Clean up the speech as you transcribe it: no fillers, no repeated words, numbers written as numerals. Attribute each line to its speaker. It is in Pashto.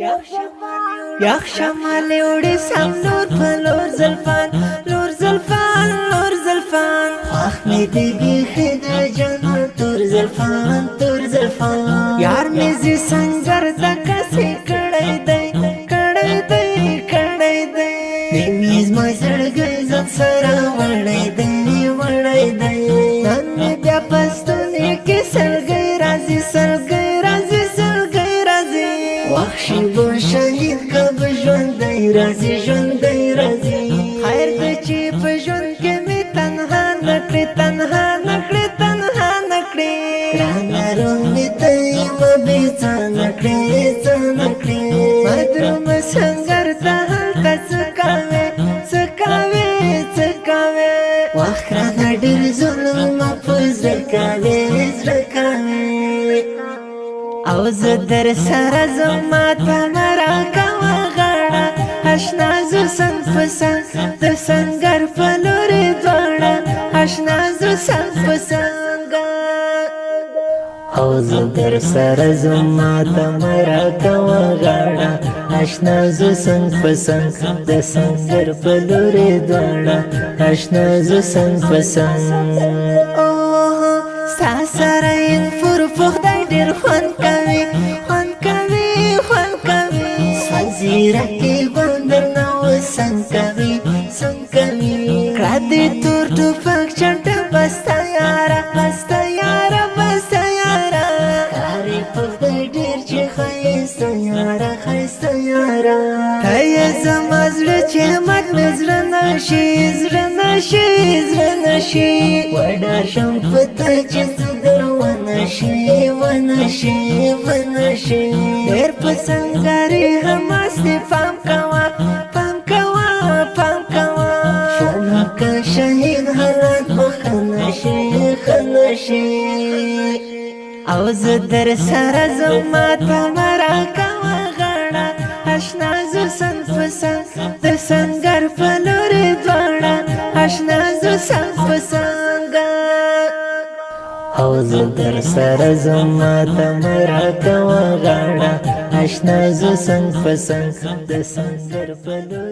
Speaker 1: یخ شمال وړي سم لور په لور زلفان، لور زلفان، لور زلفان.
Speaker 2: خوښ مې دی بیخي د جانان تور زلفان، تور زلفان.
Speaker 1: یار مې زی سنګر د کسې کړی دی، کړی دی، کړی دی.
Speaker 2: مې زما زړګی ځان سره وړی دی، وړی دی.
Speaker 1: نن مې بیا پستونې کې سلګۍ راځي، سلګۍ راځي، سلګۍ راځي.
Speaker 2: وخت شیبو شهید کب ژوندی راځي، ژوندی راځي.
Speaker 1: خیر دی چې په ژوند کې مې تنها نکړې، تنها نکړې، تنها نکړې.
Speaker 2: ګرانه روح مې ته یمه بې څه نکړې، څه نکړې.
Speaker 1: مدروم سنګر ته هلته څه کوې، څه کوې، څه کوې؟
Speaker 2: وخت رانه ډېر ظلم په زړه کوې، زړه کوې.
Speaker 1: او زه در سره زما ته مه راکوه غاړه، اشنا زه څنګ په څنګ د سنګر په لورې دواړه، اشنا زه څنګ په څنګ.
Speaker 2: او زه در سره زما ته مه راکوه غاړه، اشنا زه څنګ په څنګ د سنګر په لورې دواړه، اشنا زه څنګ په څنګ.
Speaker 1: اوه، ستا سره انفور په خدای ډېر خوند کوي، خوند کوي، خوند کوي.
Speaker 2: سوځیره کې بندر نه څنګ کوي، څنګ کوي.
Speaker 1: کړه دې تور ټوپک چنټه بسته یاره، بسته یاره، بسته یاره.
Speaker 2: کارې په خدای ډېر چې ښایسته یاره، ښایسته یاره.
Speaker 1: ته یې زما زړه چې مات مې زړه نه شي، زړه نه شي، زړه نه شي.
Speaker 2: وډار شم په تا چې څه در ونه شي، ونه شي، ونه شي.
Speaker 1: ډېر په سنګرې هم هستې پام کوه، پام کوه، پام کوه.
Speaker 2: شونه که شهید حالات به ښه نه شي، ښه نه شي.
Speaker 1: او زه در سره زما ته مه راکوه غاړه، اشنا زه څنګ په څنګ د سنګر په لورې دواړه، اشنا زه څنګ په څنګ.
Speaker 2: او زه در سره زما ته مه راکوه غاړه، اشنا زه څنګ په څنګ د سنګر په لورې.